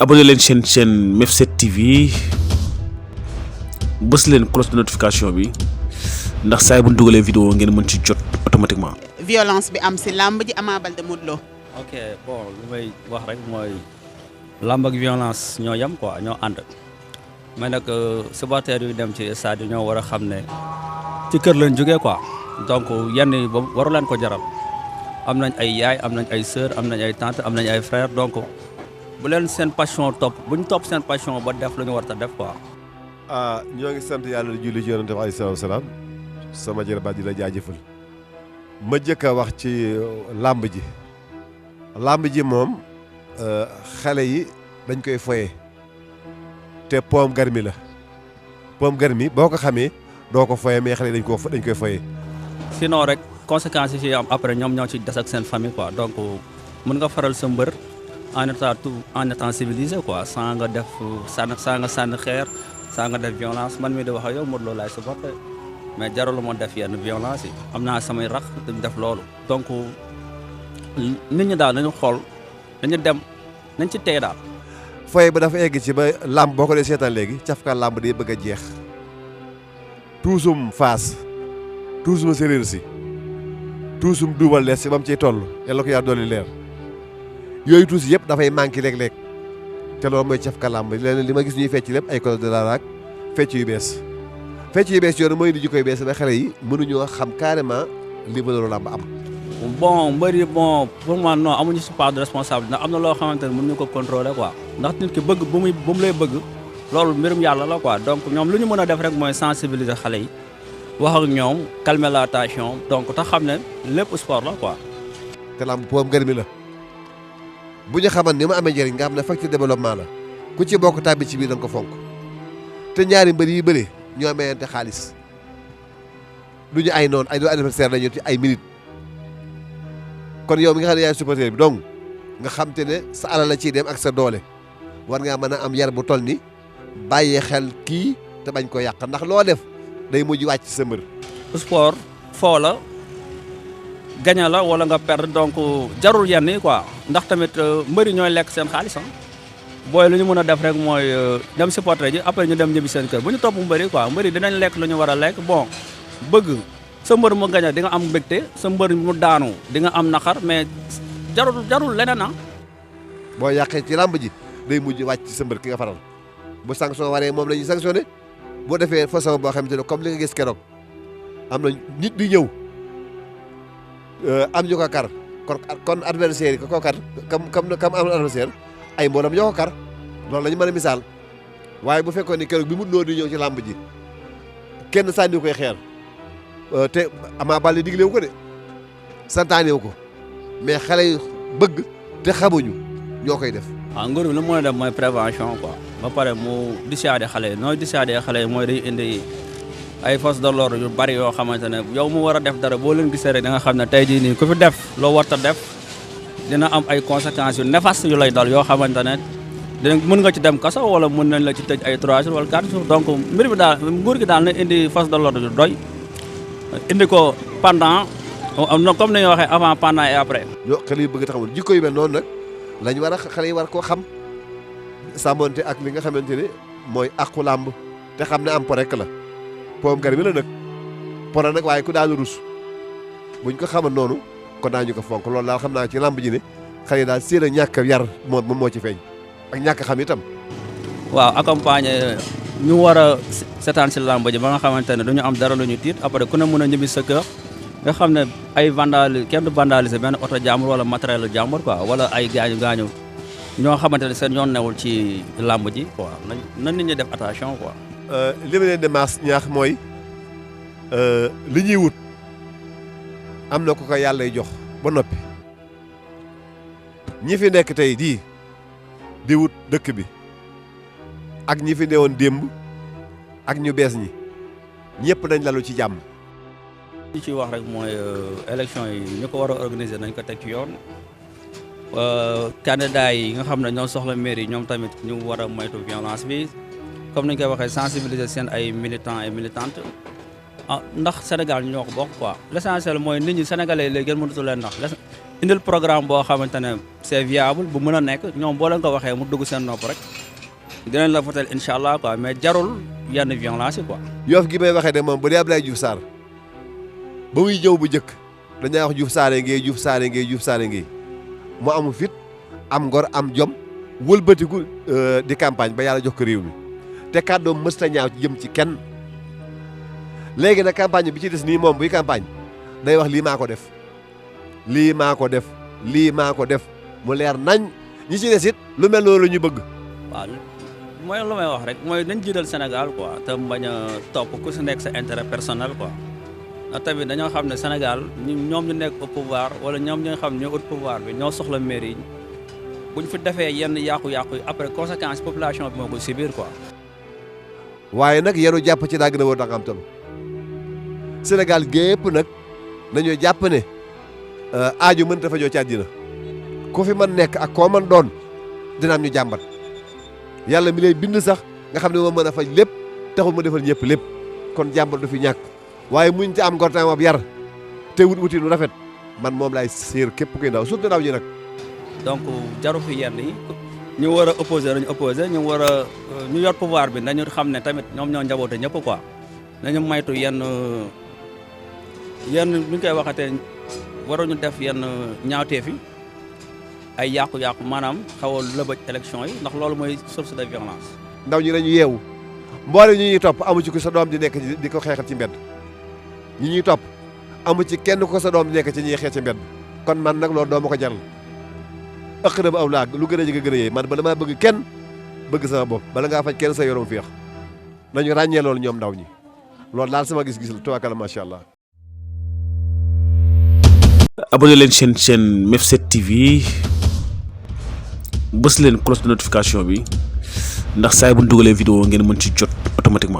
abonné leen chaîne Mef7 TV bës leen cloche de notification bi ndax saa bu ñu dugalee vidéo ngeen mën ci jot automatiquement. violence bi am si làmb ji Ama Baldé Modou Lô. ok bon lu may wax rek mooy làmb ak violence ñoo yem quoi ñoo ànd mais nag supporters yu dem ci stade ñoo war a xam ne ci kër lañ jógee quoi donc yenn yi ba waru leen ko jaral am nañ ay yaay am nañ ay sœur am nañ ay tante am nañ ay frère donc bu leen seen passion topp bu ñu topp seen passion ba def lu ñu war a def quoi. ñoo ngi sant yàlla di julli ci yonent bi alayhi salaam sama jërëbaat di la jaajëfal ma jëkk a wax ci làmb ji moom xale yi dañ koy foye te poom garmi la poom garmi boo ko xamee doo ko foye mais xale yi dañ koy foye. sinon rek conséquences yi ci am après ñoom ñoo ci des ak seen famille quoi donc mën nga faral sa mbër en étant civilisé quoi sans nga def sànni xeer saa nga def violence man mii di wax ak yow Modou Lô laay supporté mais jarul moo def yenn violence yi am naa samay rax duñ def loolu donc nit ñi daal nañu xool dañu dem nañ ci tey daal. foye ba dafa egg ci ba làmb boo ko dee seetaan léegi cafka làmb day bëgg a jeex tuusum faas tuusum séréer si tuusum duubal lees si ba mu ciy toll yàlla ko yaa dolli leer yooyu tuus yëpp dafay manqué léeg-léeg te loolu mooy cafka làmb leneen li ma gis ñuy fecc lépp ay code de la raak fecc yu bees yoonu mooy di jikkoy bees ba xale yi mënuñoo xam carrément li valeur làmb am. bon mbëri bon pour moi non amuñu si part de responsable ndax am na loo xamante ne mënuñu ko contrôler quoi ndax nit ki bëgg bu mu lay bëgg loolu mbirum yàlla la quoi donc ñoom lu ñu mën a def rek mooy sensibiliser xale yi wax ak ñoom calmer la tension donc te xam ne lépp sport la quoi. te làmb poom garmi la bu ñu xaman ni mu amee njëriñ nga xam ne facteur développement la ku ci bokk tàbbi ci biir da nga ko fonk te ñaari mbër yi bëri ñoo mayante xaalis du ñu ay noonu ay doo anniversaire lañu ci ay minutes kon yow mi nga xam ne yaay supporter bi donc nga xam te ne sa alal la ciy dem ak sa doole war ngaa mën a am yar bu toll ni bàyyee xel kii te bañ ko yàq ndax loo def day mujj wàcc sa mbër. sport foo la gaña la wala nga perdre donc jarul yenn yi quoi ndax tamit mbëri ñooy lekk seen xaalis booy lu ñu mën a def rek mooy dem supporter ji après ñu dem ñibbi seen kër bu ñu topp mbëri quoi mbëri dinañ lekk lu ñu war a lekk bon bëgg sa mbër mu gaña di nga am mbégte sa mbër mu daanu di nga am naqar mais jarul leneen boo yàqee ci làmb ji day mujj wàcc ci sa mbër ki nga faral bu sanction waree moom la ñuy sanctionné boo defee façon boo xamante ne comme li nga gis keroog am na nit di ñëw am ñu ko kar kon adversaire yi ko kar kam am adversaire ay mboolam ñoo ko kar loolu la ñu mën a misaal waaye bu fekkoon ni keroog bi Modou Lô di ñëw ci làmb ji kenn sànni koy xeer te Ama Baldé diglewu ko de santaanewu ko mais xale yi bëgg te xamuñu ñoo koy def. waaw nguur bi lu mu mën a def mooy prévention quoi ba pare mu dissuader xale yi nooy dissuader xale yi mooy day indi ay forces de l'ordre yu bari yoo xamante ne yow mu war a def dara boo leen gisee rek da nga xam ne tey jii nii ku fi def loo warta def dina am ay conséquences yu néfastes yu lay dal yoo xamante ne dina mën nga ci dem kaso wala mën nañ la ci tëj ay 3 jours wala 4 jours donc mbir bi daal nguur gi daal na indi force de l'ordre yu doy indi ko pendant comme ni nga waxee avant pendant et après. ñoo xale yu bëgg taxawul jikko yu mel noonu nag lañ war a xale yi war koo xam sàmmonte ak li nga xamante ne mooy àqu làmb te xam ne am po rek la poom garmi la nag po nag waaye ku daanu rus buñ ko xamal noonu kon daañu ko fonk loolu daal xam naa ci làmb ji ne xale yi daal seen a ñàkk yar moom moo ci feeñ ak ñàkk xam itam. waaw accompagner ñu war a seetaan si làmb ji ba nga xamante ne duñu am dara lu ñu tiit après ku ne mën a ñibbi sa kër nga xam ne ay kenn du vandaliser benn oto jàmbur wala matériel jàmbur quoi wala ay gaañu ñoo xamante ne seen yoon newul ci làmb ji quoi na nit ñi def attention quoi. li ma leen di ñaax mooy li ñuy wut am na ku ko yàlla jox ba noppi ñi fi nekk tey di wut dëkk bi ak ñi fi newoon démb ak ñu bees ñi ñëpp dañ lalu ci jàmm. li ci wax rek mooy élection yi ñu ko war a organiser nañ ko teg ci yoon candidat yi nga xam ne ñoo soxla mairie ñoom tamit ñu war a moytu violence bi comme nañ koy waxee sensibiliser seen ay militants et militantes ah ndax Sénégal ñoo ko bokk quoi l'essentiel mooy nit ñi sénégalais léegi gën mënatu leen ndax indil programme boo xamante ne c'est viable bu mën a nekk ñoom boo leen ko waxee mu dugg seen nopp rek dinañ la voter incha allah quoi mais jarul yenn violence yi quoi. Yoff gi may waxee ne moom bu dee Abdoulaye Diouf Sarr ba muy ñëw bu njëkk dañaa wax Diouf Sarr ngay Diouf Sarr ngay Diouf Sarr ngay mu amu fit am ngor am jom wëlbatiku di campagne ba yàlla jox ko réew mi te kàddoom mësta ñaaw ci jëm ci kenn léegi nag campagne bi ci des nii moom buy campagne day wax lii maa ko def lii maa ko def lii maa ko def mu leer nañ ñi ci des it lu mel noonu la ñu bëgg. waaw mooy lu may wax rek mooy nañ jiital Sénégal quoi te bañ a topp ku si nekk sa intérêt personnel quoi ndax tamit dañoo xam ne Sénégal ñoom ñu nekk au pouvoir wala ñoom ñoo xam ñoo au pouvoir bi ñoo soxla mairie yi buñ fi defee yenn yàqu-yàqu yi après conséquence population bi moo koy subir quoi. waaye nag yenu jàpp ci daa gën a wóor da nga am tam Sénégal gépp nag nañoo jàpp ne aajo mën dafa joo ci àddina ku fi mën nekk ak koo mën doon dina am ñu jàmbat yàlla mi lay bind sax nga xam ne moo mën a faj lépp taxul mu defal ñëpp lépp kon jàmbat du fi ñàkk waaye muñ ci am ngortaan ab yar te wuti lu rafet man moom laay séer képp kuy ndaw surtout ndaw ñi nag. donc jaru fi yenn yi ñu war a opposé nañu opposé ñu war a ñu yor pouvoir bi nañu xam ne tamit ñoom ñoo njaboote ñëpp quoi nañu maytu yenn ñu koy waxatee waruñu def yenn ñaawteef yi ay yàqu-yàqu maanaam xaw a lëbëj élection yi ndax loolu mooy source de violence. ndaw ñi dañu yeewu mboole ñi ñuy topp amu ci ku sa doom di nekk di ko xeexal ci mbedd ñi ñuy topp amu ci kenn ko sa doom di nekk ci ñuy xeex ci mbedd kon man nag loolu doo ma ko jaral ëq na ba aw laag lu gën a jege gën a yee man bala maa bëgg kenn bëgg sama bopp bala ngaa faj kenn sa yorom féex nañu ràññee loolu ñoom ndaw ñi loolu daal sama gis-gis la tubaakala macha allah. abonné leen chaîne MEF7 TV bës leen cloche de notification bi ndax saa bu ñu dugalee vidéo ngeen mën ci jot automatiquement.